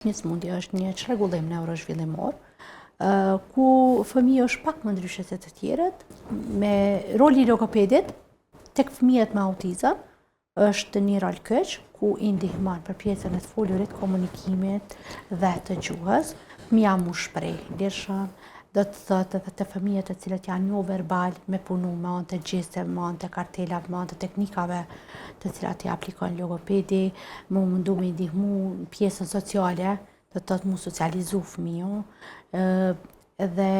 Një sëmundje është një çrregullim neurozhvillimor, ku fëmija është pak më ndryshe se të tjerët, me roli i logopedit tek fëmijët me autizëm është një rol kyç ku i ndihmon për pjesën e të folurit, komunikimit dhe të gjuhës. Fëmija m'u shpreh lirshëm, do të thotë edhe te fëmijët të cilët janë jo verbal me punu me anë të gjesteve, me anë të kartelave, me anë të teknikave të cilat i aplikon logopedi, me u mundu me i ndihmu në pjesën sociale, do të thotë mu socializu fëmiju, edhe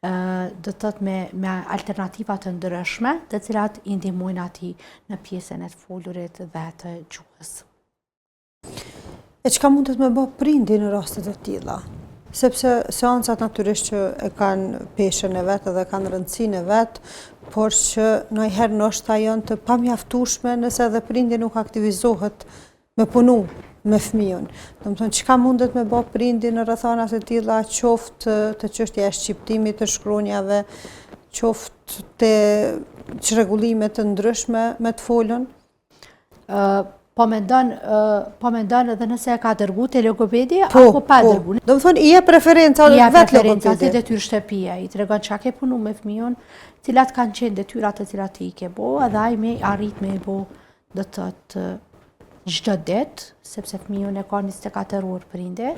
do të thotë me, me alternativa të ndryshme, të cilat i ndihmojnë atij në pjesën e të folurit dhe të gjuhës. E çka mundet me bë prindi në raste të tilla? Sepse seancat natyrisht që e kanë peshën e vet edhe kanë rëndësinë e vet, por që ndonjëherë ndoshta janë të pamjaftueshme nëse edhe prindi nuk aktivizohet me punu me fëmijën. Domethënë, çka mundet me bë prindi në rrethana të tilla, qoftë te çështja e shqiptimit të shkronjave, qoftë te çrregullime të ndryshme me të folun? Po mendon, po mendon edhe nëse e ka dërgu te logopedi, po, apo pa po. dërgu. Domethënë, i jep referenca vetë logopedi. I jep referenca, si detyrë shtëpie, i tregon çka ke punu me fëmijën, cilat kanë qenë detyrat të cilat ti i ke bo, edhe ai me arrit me i bo, do të thotë, çdo ditë, sepse fëmijën e ka 24 orë prindi,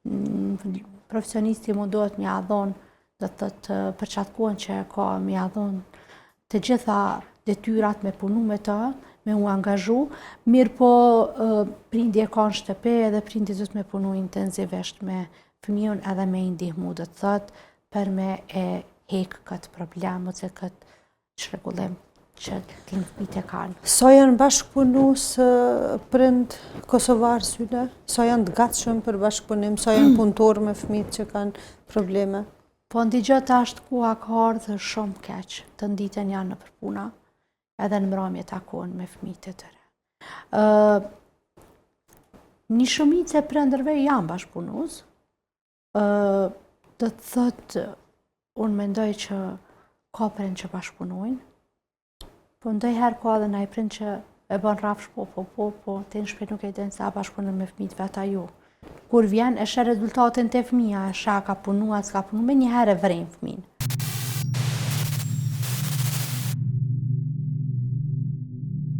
mm, profesionisti mundohet me ia dhonë do të thotë për qatë kohën që e ka me ia dhonë të gjitha detyrat me punu me të, me u angazhu, mirëpo prindi e ka në shtëpi edhe prindi duhet me punu intensivisht me fëmijën edhe me i ndihmu, do të thotë për me e hek këtë problem ose këtë çrregullim që të fëmijët e kanë. Sa janë bashkëpunus prindt kosovarë Syle? Sa janë të gatshëm për bashkëpunim? Sa janë punëtorë me fëmijët që kanë probleme? Po ndigjo tash koha ka ardhë shumë keq, të ditën janë nëpër puna, edhe në mramje takohen me fëmijët e tyre. Një shumicë e prindërve janë bashkëpunus, Do të thotë, unë mendoj që ka prind që bashkëpunojnë, po ndonjëherë ka edhe naj prind që e bën rrafsh po, po, po, po, ti në shpi nuk e din se a bashkëpunon me fëmijët vet a jo. Kur vjen e sheh rezultatin te fëmija, e sheh a ka punu, a s'ka punu, menjëherë e vren fëmijën.